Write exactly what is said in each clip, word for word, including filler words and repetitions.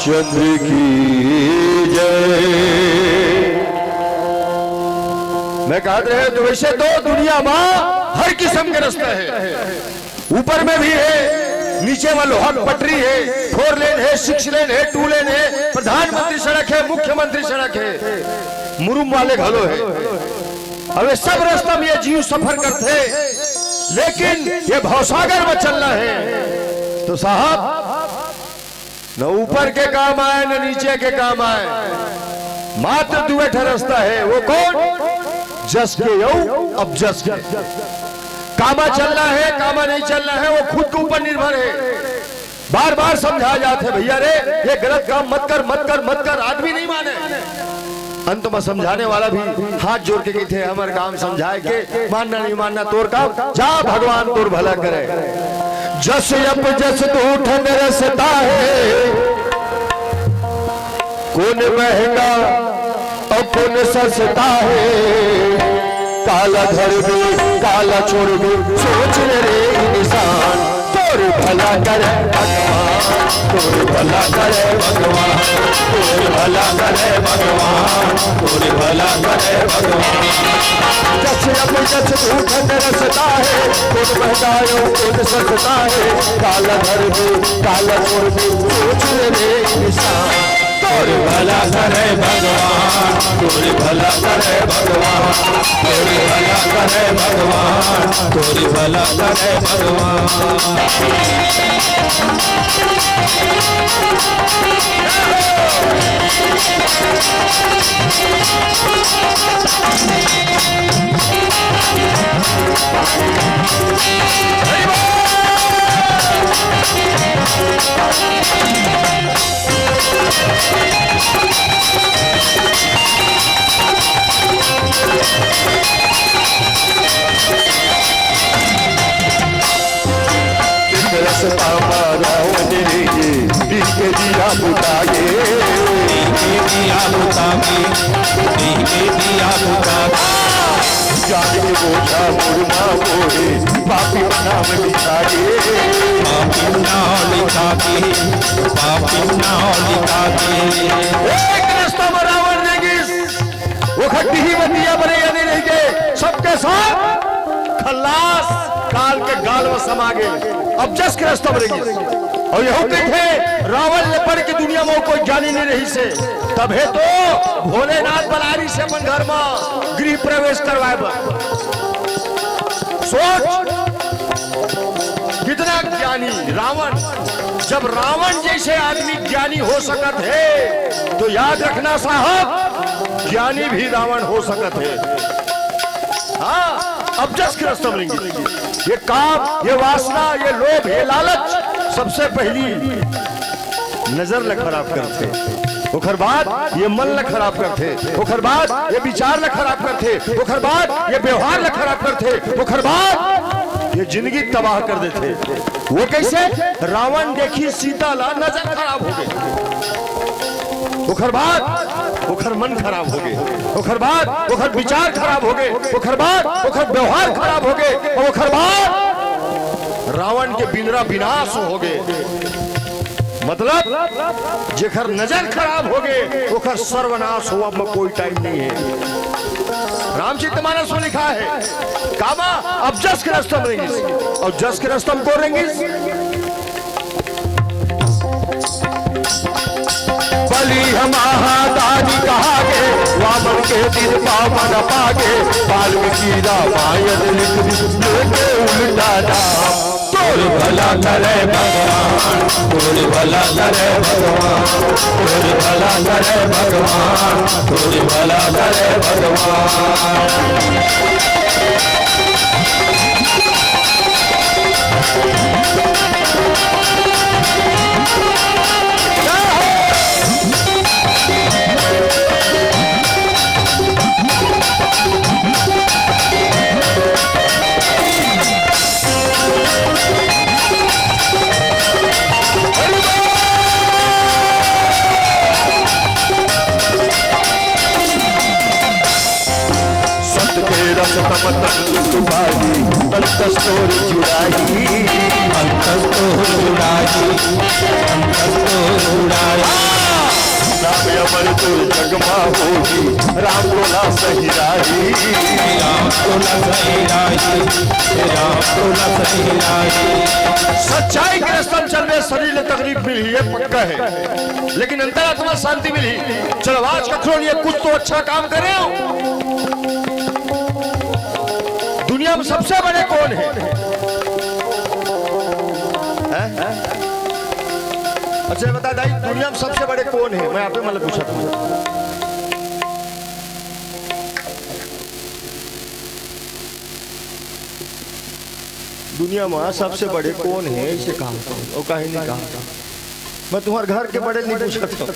चंद्र की जय। मैं कहत रहे तो वैसे तो दुनिया मा हर किसम के रस्ता हे, ऊपर में भी हे, नीचे मा लोहा के पटरी हे, फोर लेन हे, सिक्स लेन हे, टू लेन हे, प्रधानमंत्री सड़क हे, मुख्यमंत्री सड़क हे, मुरुम वाले घलो हे। अब ये सब रस्ता में ये जीव सफर करथे, लेकिन ये भवसागर में चलना हे तो साहब, न ऊपर के काम आय, न नीचे के काम आय। मात्र दुए ठे रस्ता हे, वो कौन? जस के अउ अपजस के। कामा चलना हे, कामा नहीं चलना हे, वो खुद के ऊपर निर्भर हे। बार बार समझाय जाथे, भैया रे, ये गलत काम मत कर, मत कर, मत कर, आदमी नहीं माने। अंत में समझाने वाला भी हाथ जोड़ के कहिथे, हमर काम समझाय के, मानना नहीं मानना तोर काम, जा भगवान तोर भला करे। जस अपजस दू ठन रस्ता हे, कोन महंगा अउ कोन सस्ता हे, काला धरबे, काला छोड़बे, सोच ले रे इंसान। तोर भला करे भगवान, तोर भला करे भगवान, तोर भला करे भगवान, तोर भला करे भगवान। जस अपजस दू ठन रस्ता हे, कोन महंगा अउ कोन सस्ता हे, काला धरबे, काला छोड़बे, सोच ले रे इंसान। तोर भला करे भगवान, तोर भला करे भगवान, तोर भला करे भगवान, तोर भला करे भगवान। एक रस्ता मा रावण रे, एक दिया बुता गे। एक दिया बुता गे, एक दिया बुता गे। जान के बोझा मोर मा मोहे, पापी नाम लिखा गे। पापी नाम लिखा गे, पापी नाम लिखा गे। एक रस्ता मा रावण रे गिस, ओखर डीही म दिया बरे यानी रहिगे, सबके सब खलास, काल के गाल म समा गे। अपजस के रस्ता म रहिगे। अउ यहू कहिथे, रावण ले बढ़ के दुनिया म कोई ज्ञानी नहीं रहिसे, तभे तो भोलेनाथ बलारिस अपन घर म गृह प्रवेश करवाय बर। सोच, कितना ज्ञानी रावण। जब रावण जैसे आदमी ज्ञानी हो सकत हे, तो याद रखना साहब, ज्ञानी भी रावण हो सकत हे। हाँ, अपजस के रस्ता म रहिगे। ये काम, ये वासना, ये लोभ, ये लालच सबसे पहली नजर ल खराब करथे, ओखर बाद ये मन ल खराब करथे, ओखर बाद ये विचार ल खराब करथे, ओखर बाद ये व्यवहार ल खराब करथे, ओखर बाद ये जिंदगी तबाह कर देथे। वो कैसे? रावण देखिस सीता ला, नजर खराब हो गे। ओखर बाद ओखर मन खराब हो गे, ओखर बाद ओखर विचार खराब हो गे, ओखर बाद ओखर व्यवहार खराब हो गे, अउ ओखर बाद रावण के बिनरा विनाश हो गे। मतलब, जेखर नजर खराब हो गे, ओखर सर्वनाश होवा म कोई टाइम नहीं हे। रामचरितमानस म लिखा हे, कामा अपजस के रस्ता म रहिस, अउ जस के रस्ता म कोन रहिस? बलि महादानी कहा गे, वामन के दिन पावन पागे, वाल्मीकि रामायण लिख दिस, लेके उल्टा नाम। तोर भला करे भगवान, तोर भला करे भगवान, तोर भला करे भगवान, तोर भला करे भगवान। सत के रस सुपारी, अंतस तोर जुड़ाही। अंतस तोर जुड़ाही, अंतस तोर जुड़ाही। नाम अमर तोर जग मा होही, राम तोला सही राही। राम तोला सही राही, राम तोला सही राही। सच्चाई के रास्ता में चलबे, शरीर ले तकलीफ मिलही, ये पक्का हे, लेकिन अंतरात्मा शांति मिलही। चलो, आज कखरो लिए कुछ तो अच्छा काम करे हो। दुनिया में सबसे बड़े कौन हे? हैं? अच्छा, ये बता दाई, दुनिया में सबसे बड़े कौन हे? मैं आपे मतलब पूछत हूँ। दुनिया में सबसे बड़े कौन हे? इसे कहा था? वो काहे नहीं कहा था? मैं तुम्हारे घर के बड़े नहीं पूछत हूँ।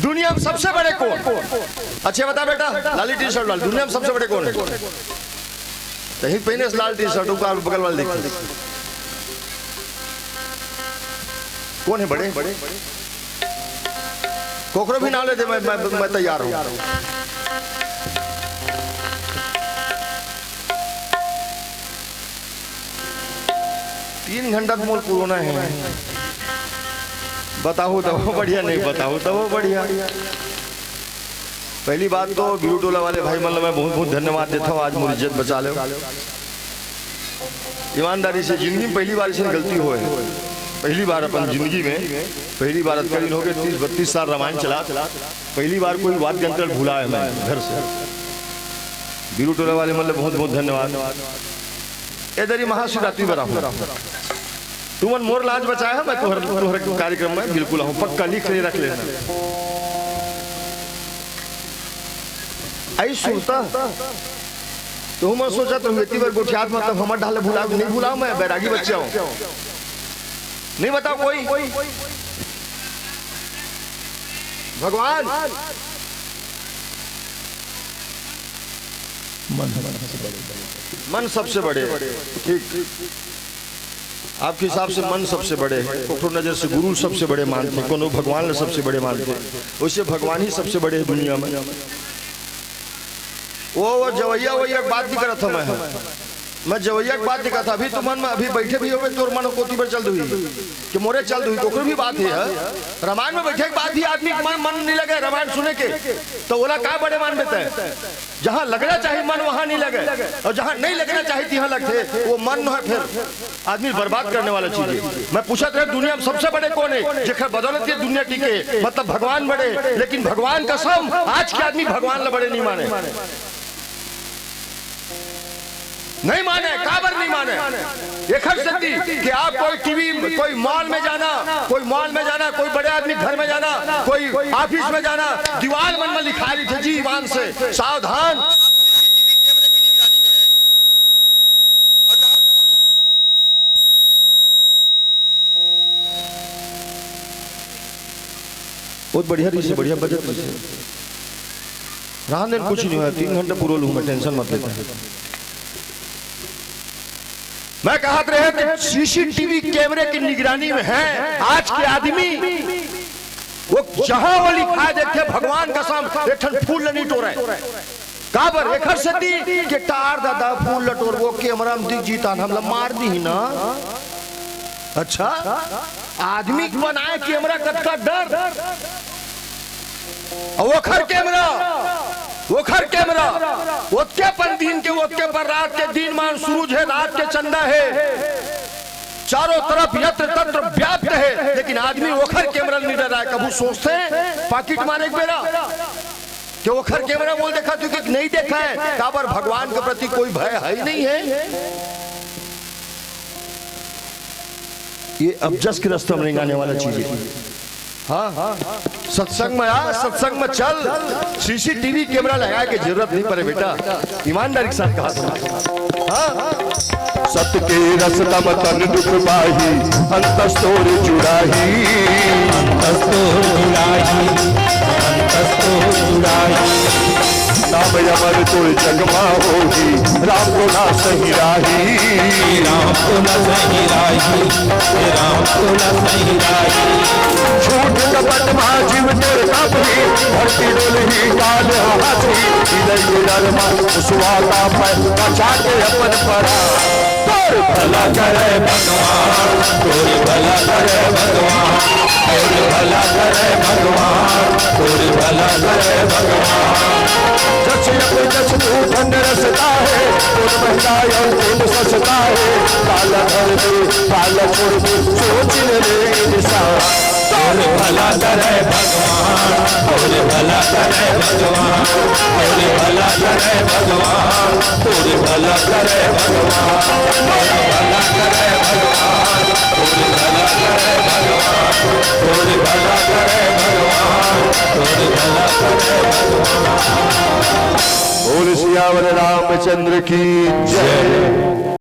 दुनिया में सबसे बड़े कौन? अच्छा, बता बेटा, लाली टी शर्ट वाले, दुनिया में सबसे बड़े कौन हे? कहीं पहने से लाल टी शर्ट, ऊपर बगल वाले देखिए। कौन हे बड़े? कोकरो भी नाम ले दे, मैं, मैं, मैं तैयार हूँ। तीन घंटा तो मोर पुराना हे। बताओ तो वो बढ़िया, नहीं बताओ तो वो बढ़िया। पहली बात तो बिरू टोला वाले भाई मन ल मैं बहुत बहुत धन्यवाद देता हूँ, आज मोर इज्जत बचा ले। ईमानदारी से जिंदगी में पहली बार ऐसी गलती होय, पहली बार अपन जिंदगी में, पहली बार अतका दिन हो गए, तीस बत्तीस साल रामायण चला, पहली बार कोई वाद्य यंत्र भुला हे मैं घर से। बिरू टोला वाले मन ल बहुत बहुत धन्यवाद। ए दरी महाशिवरात्रि बराबर। तुमन मोर लाज बचाए हो, मैं तुहर, तुहर कार्यक्रम में बिल्कुल आऊँ, पक्का लिख ले, रख लेना। आई सुरता, तुमन सोचा तुम बेटी बर गोठियात, मतलब हमर ढाले भुला, नहीं भुला, मैं बैरागी बच्चा हूँ, नहीं बताओ कोई। भगवान मन सबसे बड़े, ठीक। आपके हिसाब से मन सबसे बड़े हे, कोनो नजर से गुरु सबसे बड़े मानथे, कोनो भगवान ल सबसे बड़े मानथे, वैसे भगवान ही सबसे बड़े हे दुनिया में। वो, वो जवैया, वही एक बात नहीं करत हूँ मैं, मैं जवैया के बात नहीं करत हूँ। अभी तुमन में अभी बैठे भी हो, तोर मन कोती बर चल दुही, कि मोरे चल दुही, तो ओकर भी बात हे। रामायण में बैठे के बाद ही आदमी के मन, मन नहीं लगे रामायण सुने के, तो ओला का बड़े मान बेते? जहाँ लगना चाहिए मन, वहाँ नहीं लगे, और जहाँ नहीं लगना चाहिए, तिहाँ लगथे, वो मन है, फिर आदमी बर्बाद करने वाला चीज है। मैं पूछत रहे, दुनिया में सबसे बड़े कौन है, जेकर बदौलत ये दुनिया टिके? मतलब भगवान बड़े, लेकिन भगवान कसम, आज के आदमी भगवान ला बड़े नहीं माने। नहीं माने, काबर नहीं माने? एकर सेती कि आप कोई टीवी, कोई मॉल में जाना, कोई मॉल में जाना, कोई बड़े आदमी घर में जाना, कोई ऑफिस में जाना, दीवार मन में लिखा रहिथे जी ईमान से, सावधान। बहुत बढ़िया रहिसे, बढ़िया बजट रहिसे। रहन देन, कुछ नहीं होय, तीन घंटा पूरा लूँ मैं, टेंशन मत लेता। मैं कहत रहे कि सीसीटीवी कैमरे की निगरानी में है आज के आदमी, वो जहां वो लिखाय देखे, भगवान कसम, एक ठन फूल ल नहीं टोरे। काबर? एखर सेती के टार दादा फूल ल टोरबो, कैमरा में दिख जीता, हमला मार दिही ना। अच्छा, आदमी के बनाए कैमरा कतका डर, अउ ओखर कैमरा, ओखर कैमरा, ओतके पन दिन के, ओतके पन रात के, दिन मान सूरज हे, रात के चंदा हे, चारों तरफ यत्र तत्र व्याप्त हे, लेकिन आदमी ओखर कैमरा नहीं डराए। कभू सोचथे पाकिट मारे के बेरा कि ओखर कैमरा मोला देखा, तू कि नहीं देखा है, काबर भगवान के प्रति कोई भय है ही नहीं है। ये अब जस के रास्ता में रेंगाने वाला चीज है। हाँ, सत्संग में आ, सत्संग में चल, सीसीटीवी कैमरा लगाए के जरूरत नहीं पड़े बेटा, ईमानदारी के साथ कहा तुमने। हाँ, सत के रस तम तन दुख पाही, अंतस तोर जुड़ाही। अंतस तोर जुड़ाही, अंतस तोर जुड़ाही। नाम अमर तोर जग मा होही, राम तो ना सही राही। हे राम तो ना सही राही। हे राम तो ना सही राही। झूठ कपट मा जीव तोर कांपही, धरती डोलही काल हाथी। हृदय के डर मा उसवा कांपय, बचा के अपन परान। तोर भला करे भगवान, तोर भला करे भगवान, तोर भला करे भगवान, तोर भला करे भगवान। जस यज्ञ जस तू धन रसता है, तोर महंगा अउ तोर सस्ता है। काला धर दे, काला छोड़ दे, सोच ले इंसान। तोर भला करे भगवान, तोर भला करे भगवान, तोर भला करे भगवान, तोर भला करे भगवान, तोर भला करे भगवान, तोर भला करे भगवान, तोर भला करे भगवान, तोर भला करे भगवान। बोल सियावर रामचंद्र की जय।